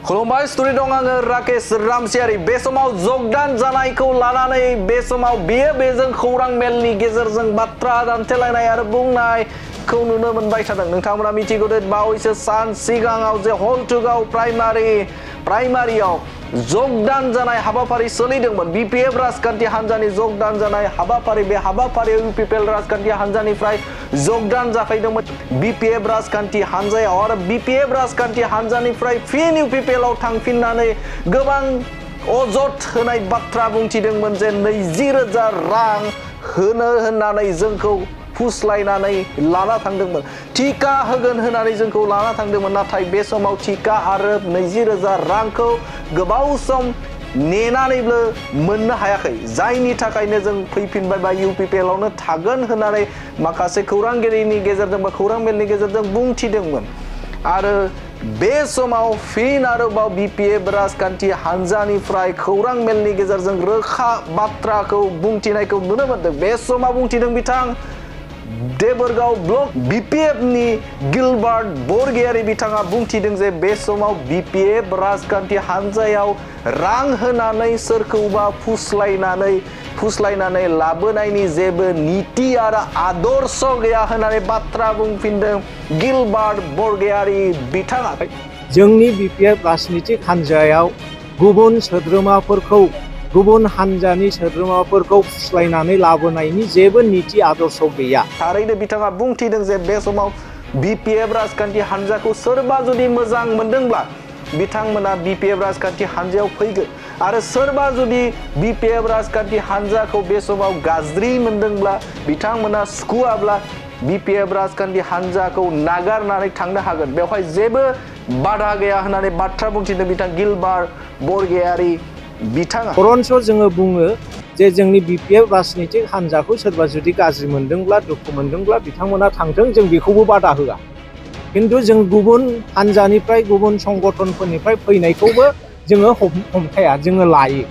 खुलुमबाय स्टुडिय दं आङो राकेश रामसियारि बे समाव जगदान जानायखौ लानानै बे समाव बेजों खौरां मेलनि गेजेरजों बाथ्रा दान्थेलायनाय आरो बुंनायखौ नुनो मोनबाय थादों। नोंथांमोना मिथिगौ दे बावैसो सान सिगाङाव जे हलथुगाव प्राइमारियाव जगदान जानाय हाबाफारि सोलिदोंमोन। बीपीएफ राजखान्थि हान्जानि जगदान जानाय हाबाफारि बे हाबाफारियाव यूपीपीएल राजखान्थि हान्जानिफ्राय जगदान जाफैदोंमोन बीपीएफ राजखान्थि हान्जायाव आरो बीपीएफ राजखान्थि हान्जानिफ्राय फिन यूपीपीएलआव थांफिननानै गोबां अजद होनाय बाथ्रा बुंथिदोंमोन जे 20,000 रां होनो होननानै जोंखौ फुस्लायनानै लाना थांदोंमोन, टिका होगोन होननानै जोंखौ लाना थांदोंमोन। नाथाय बे समाव टिका आरो 20,000 रांखौ गोबाव सम नेनानैबो मोननो हायाखै, जायनि थाखायनो जों फैफिनबाय बा यूपीपीएलआवनो थागोन होननानै माखासे खौरांगिरिनि गेजेरजों बा खौरां मेलनि गेजेरजों बुंथिदोंमोन। आरो बे समाव फिन आरोबाव बीपीएफ राजखान्थि हान्जानिफ्राय खौरां मेलनि गेजेरजों रोखा बाथ्राखौ बुंथिनायखौ नुनो मोनदों। बे समाव बुंथिदों बिथां देबरगाव ब्लक बीपीएफनि गिलबार्ट बरगयारि बिथाङा बुंथिदों जे बे समाव बीपीएफ राजखान्थि हान्जायाव रां होनानै सोरखौबा फुस्लायनानै लाबोनायनि जेबो नीति आरो आदर्श गैया होननानै बाथ्रा बुंफिनदों गिलबार्ट बरगयारि बिथाङा। जोंनि बीपीएफ राजनीतिक हान्जायाव गुबुन हान्जानि सोद्रोमाफोरखौ फुस्लायनानै लाबोनायनि जेबो नीति आदर्श गैया। थारैनो बिथाङा बुंथिदों जे बे समाव बीपीएफ राजखान्थि हान्जाखौ सोरबा जुदि मोजां मोनदोंब्ला बिथांमोना बीपीएफ राजखान्थि हान्जायाव फैगोन आरो सोरबा जुदि बीपीएफ राजखान्थि हान्जाखौ बे समाव गाज्रि मोनदोंब्ला बिथांमोना सुखुवाब्ला बीपीएफ राजखान्थि हान्जाखौ नागारनानै थांनो हागोन, बेवहाय जेबो बाधा गैया होननानै बाथ्रा बुंथिदों बिथां गिलबार्ट बरगयारि बिथाङा। बरन्स जोङो बुङो जे जोंनि बीपीएफ राजनीतिक हान्जाखौ सोरबा जुदि गाज्रि मोनदोंब्ला दुखु मोनदोंब्ला बिथांमोना थांथों, जों बेखौबो बादा होआ। किन्तु जों गुबुन हान्जानिफ्राय गुबुन संगठनफोरनिफ्राय फैनायखौबो जोङो हमथाया, जोङो लायो।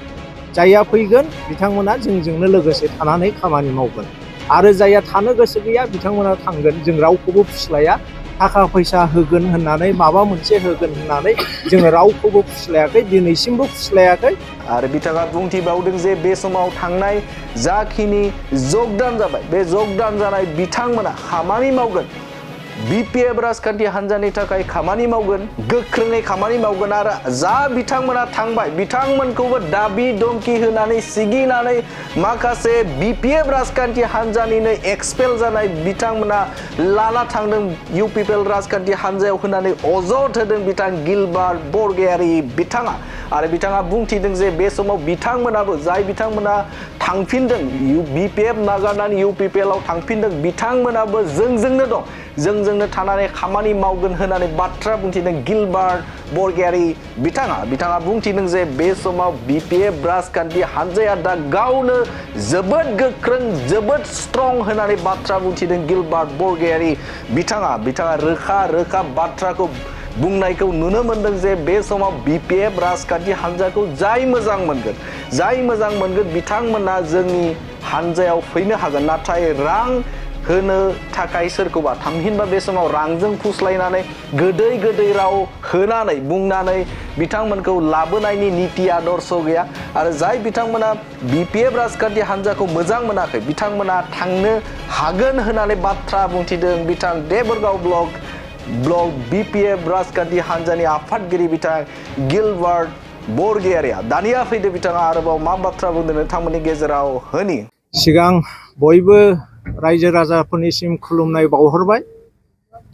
जायहा फैगोन बिथांमोना जोंजोंनो लोगोसे थानानै खामानि मावगोन आरो जायहा थानो गोसो गैया बिथांमोना थांगोन। जों रावखौबो फुस्लाया, थाखा फैसा होगोन होननानै माबा मोनसे होगोन होननानै जोङो रावखौबो फुस्लायाखै, दिनैसिमबो फुस्लायाखै। आरो बिथाङा बुंथिबावदों जे बे समाव थांनाय जाखिनि जगदान जाबाय बे जगदान जानाय बिथांमोना खामानि मावगोन, बीपीएफ राजखान्थि हान्जानि थाखाय खामानि मावगोन, गोख्रोङै खामानि मावगोन आरो जा बिथांमोना थांबाय बिथांमोनखौबो दाबि धमकी होनानै सिगिनानै माखासे बीपीएफ राजखान्थि हान्जानिनो एक्सपेल जानाय बिथांमोना लाना थांदों यूपीपीएल राजखान्थि हान्जायाव होननानै अजद होदों बिथां गिलबार्ट बरगयारि बिथाङा। आरो बिथाङा बुंथिदों जे बे समाव बिथांमोनाबो जाय बिथांमोना थांफिनदों बीपीएफ नागारनानै यूपीपीएलआव थांफिनदों बिथांमोनाबो जोंजोंनो दं, जोंजोंनो थानानै खामानि मावगोन होननानै बाथ्रा बुंथिदों गिलबार्ट बरगयारि बिथाङा बुंथिदों जे बे समाव बीपीएफ राजखान्थि हान्जाया दा गावनो जोबोद गोख्रों जोबोद स्ट्रं होननानै बाथ्रा बुंथिदों गिलबार्ट बरगयारि बिथाङा रोखा बाथ्राखौ बुंनायखौ नुनो मोनदों जे बे समाव बीपीएफ राजखान्थि हान्जाखौ जाय मोजां मोनगोन बिथांमोना जोंनि हान्जायाव फैनो हागोन। नाथाय रां होनो थाखाय सोरखौबा थामहिनबा बे समाव रांजों फुस्लायनानै गोदै राव होनानै बुंनानै बिथांमोनखौ लाबोनायनि नीति आदर्श गैया। आरो जाय बिथांमोना बीपीएफ राजखान्थि हान्जाखौ मोजां मोनाखै बिथांमोना थांनो हागोन होननानै बाथ्रा बुंथिदों बिथां देबरगाव ब्लक बीपीएफ राजखान्थि हान्जानि आफादगिरि बिथां गिलबार्ट बरगयारिया। दानिया फैदो बिथाङा आरोबाव मा बाथ्रा बुंदों नोंथांमोननि गेजेराव होनि। सिगां बयबो रायजो राजाफोरनिसिम खुलुमनाय बावहरबाय।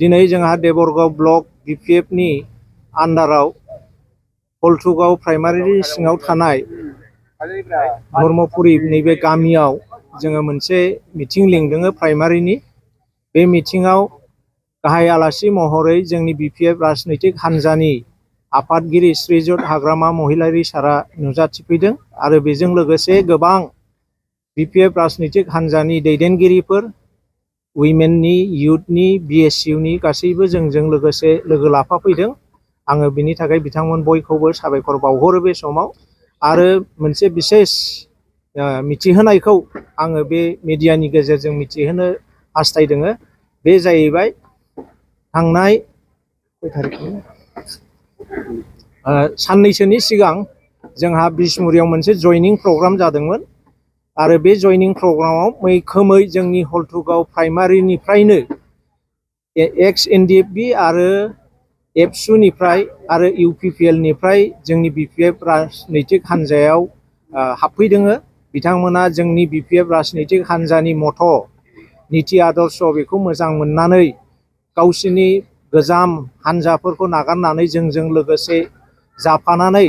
दिनै जोंहा देबरगाव ब्लक बीपीएफनि आन्डाराव हलथुगाव प्राइमारि सिङाव थानाय धर्मपुरी नैबे गामियाव जोङो मोनसे मिथिं लिंदों प्राइमारिनि। बे मिथिङाव गाहाय आलासि महरै जोंनि बीपीएफ राजनीतिक हान्जानि आफादगिरि श्रीजुत हाग्रामा महिलारि सारा नुजाथिफैदों आरो बेजों लोगोसे गोबां बीपीएफ राजनीतिक हान्जानि दैदेनगिरिफोर, उइमेननि, इयुथनि, बीएसयूनि गासैबो जोंजों लोगोसे लोगो लाफाफैदों। आङो बिनि थाखाय बिथांमोन बयखौबो साबायखर बावहरो बे समाव। आरो मोनसे बिसेस मिथिहोनायखौ आङो बे मिडियानि गेजेरजों मिथिहोनो हास्थायदों। बे जाहैबाय थांनाय साननैसोनि सिगां जोंहा बिसमुरियाव मोनसे जयनिं प्रग्राम जादोंमोन आरो बे जयनिं प्रग्रामाव मैखोमै जोंनि हल्थुगाव प्राइमारिनिफ्रायनो एक्स एनडिएफबि आरो एबसुनिफ्राय आरो इउपिपिएलनिफ्राय जोंनि बिपिएफ राजनैतिक हान्जायाव हाबफैदों। बिथांमोना जोंनि बिपिएफ राजनैतिक हान्जानि मथ' नीति आदर्श बेखौ मोजां मोननानै गावसिनि गोजाम हान्जाफोरखौ नागारनानै जोंजों लोगोसे जाफानानै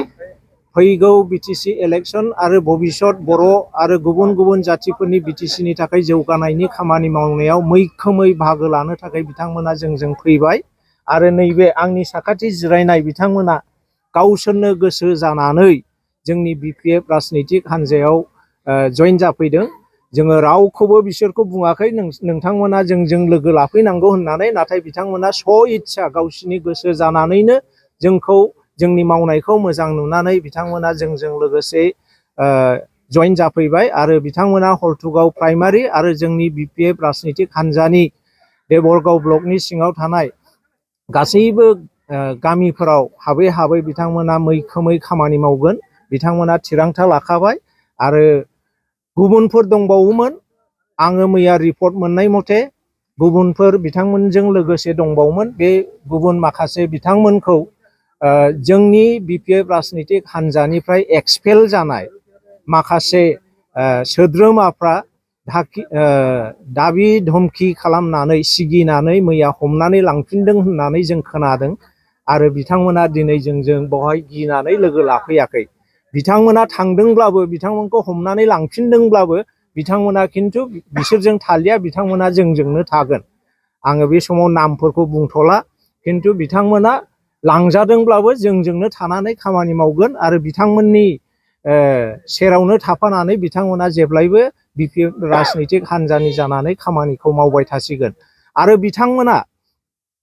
फैगौ बिटिसि इलेक्सन आरो भबिष्यत बर' आरो गुबुन गुबुन जातिफोरनि बिटिसिनि थाखाय जौगानायनि खामानि मावनायाव मैखोमै बाहागो लानो थाखाय बिथांमोना जोंजों फैबाय आरो नैबे आंनि साखाथि जिरायनाय बिथांमोना गावसोरनो गोसो जानानै जोंनि बिपिएफ राजनैतिक हान्जायाव जइन जाफैदों। जोङो रावखौबो बिसोरखौ बुङाखै नोंथांमोना जोंजों लोगो लाफैनांगौ होननानै, नाथाय बिथांमोना इच्छा गावसिनि गोसो जानानैनो जोंखौ जोंनि मावनायखौ मोजां नुनानै बिथांमोना जोंजों लोगोसे जइन जाफैबाय आरो बिथांमोना हल्थुगाव प्राइमारि आरो जोंनि बिपिएफ राजनैतिक हान्जानि बे बरगाव ब्लकनि सिङाव थानाय गासैबो गामिफोराव हाबै हाबै बिथांमोना मैखोमै खामानि मावगोन। बिथांमोना थिरांथा लाखाबाय आरो गुबुनफोर दंबावोमोन। आङो मैया रिपर्ट मोननाय मथे गुबुनफोर बिथांमोनजों लोगोसे दंबावोमोन। बे गुबुन माखासे बिथांमोनखौ जोंनि बिपिएफ राजनैतिक हान्जानिफ्राय एक्सपेल जानाय माखासे सोद्रोमाफ्रा दाबि धमखि खालामनानै सिगिनानै मैया हमनानै लांफिनदों होननानै जों खोनादों आरो बिथांमोना दिनै जोंजों बेवहाय गिनानै लोगो लाफैयाखै। बिथांमोना थांदोंब्लाबो, बिथांमोनखौ हमनानै लांफिनदोंब्लाबो बिथांमोना खिन्थु बिसोरजों थालिया, बिथांमोना जोंजोंनो थागोन। आङो बे समाव नामफोरखौ बुंथ'ला, खिन्थु बिथांमोना लांजादोंब्लाबो जोंजोंनो थानानै खामानि मावगोन आरो बिथांमोननि सेरावनो थाफानानै बिथांमोना जेब्लायबो बिपिएफ राजनैतिक हान्जानि जानानै खामानिखौ मावबाय थासिगोन। आरो बिथांमोना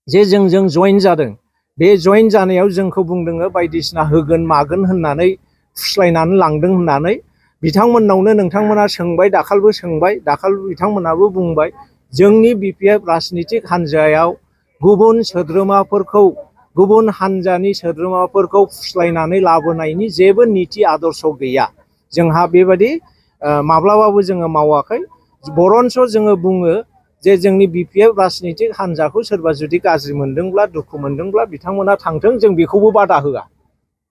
जे जोंजों जइन जादों, बे जइन जानायाव जोंखौ बुंदों बायदिसिना होगोन मागोन होननानै फुस्लायनानै लांदों होननानै। बिथांमोननावनो नोंथांमोना सोंबाय, दाखालिबो सोंबाय, दाखालि बिथांमोनाबो बुंबाय जोंनि बिपिएफ राजनैतिक हान्जायाव गुबुन सोद्रोमाफोरखौ, गुबुन हान्जानि सोद्रोमाफोरखौ फुस्लायनानै लाबोनायनि जेबो नीति आदर्श गैया। जोंहा बेबायदि माब्लाबाबो जोङो मावाखै। बरन्स जोङो बुङो जे जोंनि बिपिएफ राजनैतिक हान्जाखौ सोरबा जुदि गाज्रि मोनदोंब्ला, दुखु मोनदोंब्ला बिथांमोना थांथों, जों बेखौबो बादा होआ।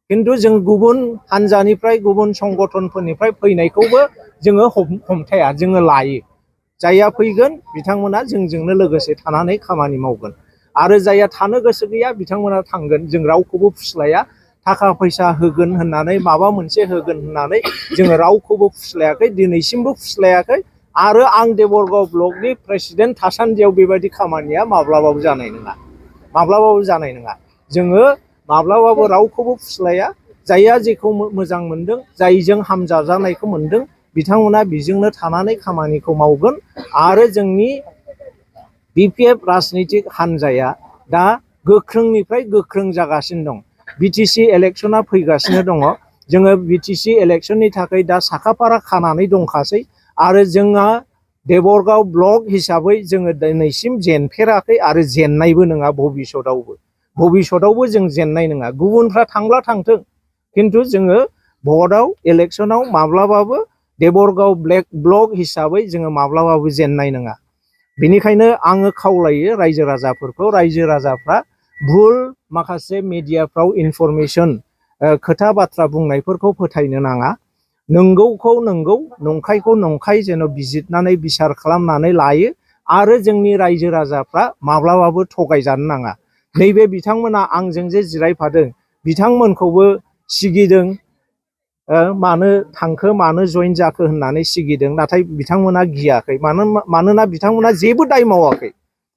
खिन्थु जों गुबुन हान्जानिफ्राय, गुबुन संगठनफोरनिफ्राय फैनायखौबो जोङो हमथाया, जोङो लायो। जायहा फैगोन बिथांमोना जोंजोंनो लोगोसे थानानै खामानि मावगोन आरो जायहा थानो गोसो गैया बिथांमोना थांगोन। जों रावखौबो फुस्लाया। थाखा फैसा होगोन होननानै, माबा मोनसे होगोन होननानै जोङो रावखौबो फुस्लायाखै, दिनैसिमबो फुस्लायाखै। आरो आं देबरगाव ब्लकनि प्रेसिडेन्ट थासान्दियाव बेबायदि खामानिया माब्लाबाबो जानाय नङा, माब्लाबाबो जानाय नङा। जोङो माब्लाबाबो रावखौबो फुस्लाया। जायहा जेखौ मोजां मोनदों, जायजों हामजाजानायखौ मोनदों, बिथांमोना बेजोंनो थानानै खामानिखौ मावगोन। आरो जोंनि बिपिएफ राजनैतिक हान्जाया दा गोख्रोंनिफ्राय गोख्रों जागासिनो दं। बिटिसि इलेक्सना फैगासिनो दङ। जोङो बिटिसि इलेक्सननि थाखाय दा साखाफारा खानानै दंखासै आरो जोंहा देबरगाव ब्लक हिसाबै जोङो दिनैसिम जेनफेराखै आरो जेननायबो नङा। भबिष्यतावबो जों जेननाय नङा। गुबुनफ्रा थांब्ला थांथों, खिन्थु जोङो भटआव, इलेक्सनाव माब्लाबाबो देबरगाव ब्लक हिसाबै जोङो माब्लाबाबो जेननाय नङा। बेनिखायनो आङो खावलायो रायजो राजाफोरखौ, रायजो राजाफ्रा भुल माखासे मेडियाफ्राव इनफरमेसन, खोथा बाथ्रा बुंनायफोरखौ फोथायनो नाङा। नंगौखौ नंगौ, नंखायखौ नंखाय जेन' बिजिरनानै बिसार खालामनानै लायो आरो जोंनि रायजो राजाफ्रा माब्लाबाबो थगायजानो नाङा। नैबे बिथांमोना आंजों जे जिरायफादों, बिथांमोनखौबो सिगिदों, मानो थांखो, मानो जइन जाखो होननानै सिगिदों। नाथाय बिथांमोना गियाखै, मानोना बिथांमोना जेबो दाय मावाखै।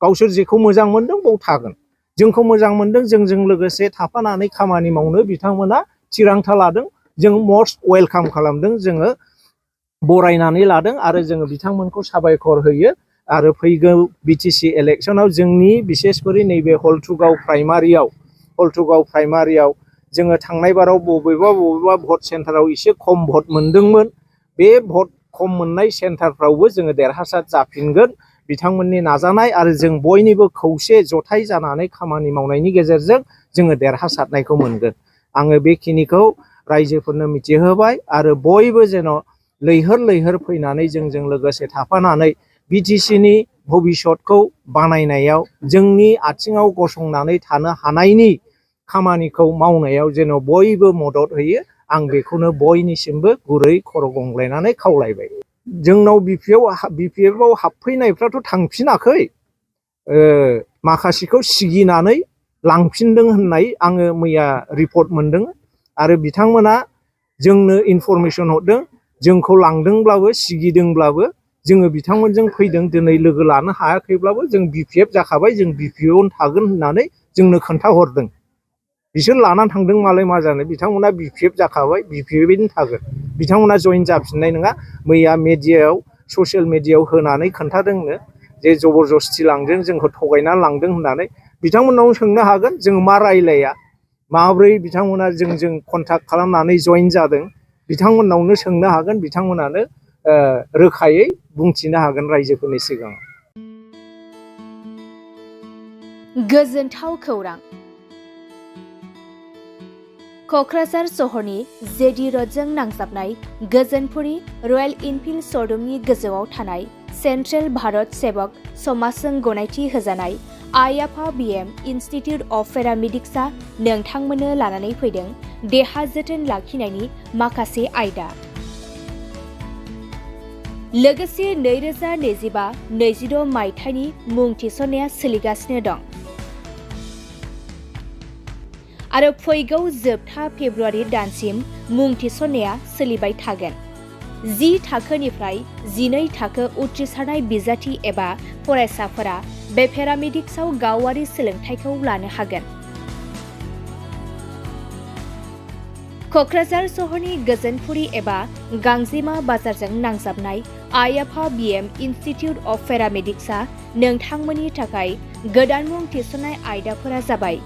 गावसोर जेखौ मोजां मोनदों बाव थागोन। जोंखौ मोजां मोनदों, जोंजों लोगोसे थाफानानै खामानि मावनो बिथांमोना थिरांथा लादों। जों मस्ट वेलकाम खालामदों, जोङो बरायनानै लादों आरो जोङो बिथांमोनखौ साबायखर होयो। आरो फैगौ बिटिसि इलेक्सनाव जोंनि बिसेसकरि नैबे हल्थुगाव प्राइमारियाव जोङो थांनाय बाराव बबेबा भट सेन्टाराव एसे खम भट मोनदोंमोन। बे भट खम मोननाय सेन्टारफ्रावबो जोङो देरहासार जाफिनगोन। बिथांमोननि नाजानाय आरो जों बयनिबो खौसे जथाय जानानै खामानि मावनायनि गेजेरजों जोङो देरहासारनायखौ मोनगोन। आङो बेखिनिखौ रायजोफोरनो मिथिहोबाय आरो बयबो जेन' लैहोर लैहोर फैनानै जोंजों लोगोसे थाफानानै बिटिसिनि भबिष्यतखौ बानायनायाव जोंनि आथिङाव गसंनानै थानो हानायनि खामानिखौ मावनायाव जेन' बयबो मदद होयो आं बेखौनो बयनिसिमबो गुरै खर' गंग्लायनानै खावलायबाय। जोंनाव बिपिएफआव हाबफैनायफ्राथ' थांफिनाखै, माखासेखौ सिगिनानै लांफिनदों होननाय आङो मैया रिपर्ट मोनदों आरो बिथांमोना जोंनो इनफरमेसन हरदों जोंखौ लांदोंब्लाबो सिगिदोंब्लाबो जोङो बिथांमोनजों फैदों दिनै लोगो लानो हायाखैब्लाबो जों बिपिएफ जाखाबाय जों बिपिएफआवनो थागोन होननानै जोंनो खोन्थाहरदों। बिसोर लानानै थांदों मालाय मा जानो, बिथांमोना बिपिएफ जाखाबाय बिपिएफयैनो थागोन, बिथांमोना जइन जाफिननाय नङा। मैया मेडियायाव ससियेल मेडियायाव होनानै खोन्थादोंनो जे जबरदस्ति लांदों जोंखौ थगायनानै लांदों होननानै। बिथांमोननाव सोंनो हागोन जों मा रायलाया माब्रै बिथांमोना जोंजों कन्टाक्ट खालामनानै जइन जादों बिथांमोननावनो सोंनो हागोन, बिथांमोनानो रोखायै बुंथिनो हागोन रायजोफोरनि सिगाङाव। गोजोनथाव खौरां। क'क्राझार सहरनि जेडि र'डजों नांजाबनाय गोजोनपुरी रयेल इनफिल्ड श'रुमनि गोजौआव थानाय सेन्ट्रेल भारत सेबक समाजजों गनायथि होजानाय आइ आफा बिएम इनस्टिटिउट अफ पेरामेडिक्सआ नोंथांमोननो लानानै फैदों देहा जोथोन लाखिनायनि माखासे आयदा। लोगोसे 2025-26 मायथाइनि मुं थिसननाया सोलिगासिनो दं आरो फैगौ जोबथा फेब्रुआरि दानसिम मुं थिसननाया सोलिबाय थागोन। 10 थाखोनिफ्राय 12 थाखो उथ्रिसारनाय बिजाथि एबा फरायसाफोरा बे पेरामेडिक्सआव गावारि सोलोंथाइखौ लानो हागोन। क'क्राझार सहरनि गोजोनपुरी एबा गांजेमा बाजारजों नांजाबनाय आइ आफा बिएम इनस्टिटिउट अफ पेरामेडिक्सआ नोंथांमोननि थाखाय गोदान मुं थिसननाय आयदाफोरा जाबाय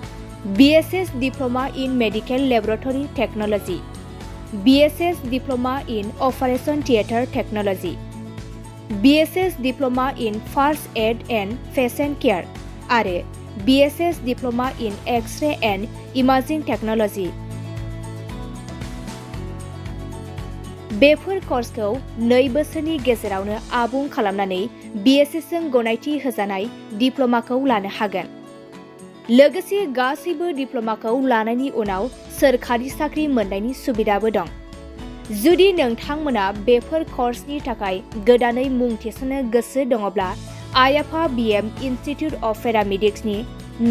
BSS Diploma in Medical Laboratory Technology, BSS Diploma in Operation Theatre Technology, BSS Diploma in First Aid and Patient Care आरो BSS Diploma in X-ray and Imaging Technology। बेफोर कर्सखौ 2 बोसोरनि गेजेरावनो आबुं खालामनानै BSS जों गनायथि होजानाय डिप्ल'माखौ लानो हागोन। लोगोसे गासैबो डिप्ल'माखौ लानायनि उनाव सोरखारि साख्रि मोननायनि सुबिदाबो दं। जुदि नोंथांमोना बेफोर कर्सनि थाखाय गोदानै मुं थिसननो गोसो दङब्ला आइ आफा बिएम इनस्टिटिउट अफ पेरामेडिक्सनि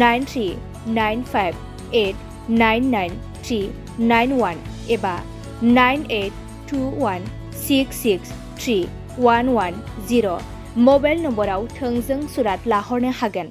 9395899391 एबा 9821663110 मबाइल नम्बराव थोंजों सुरात लाहरनो हागोन।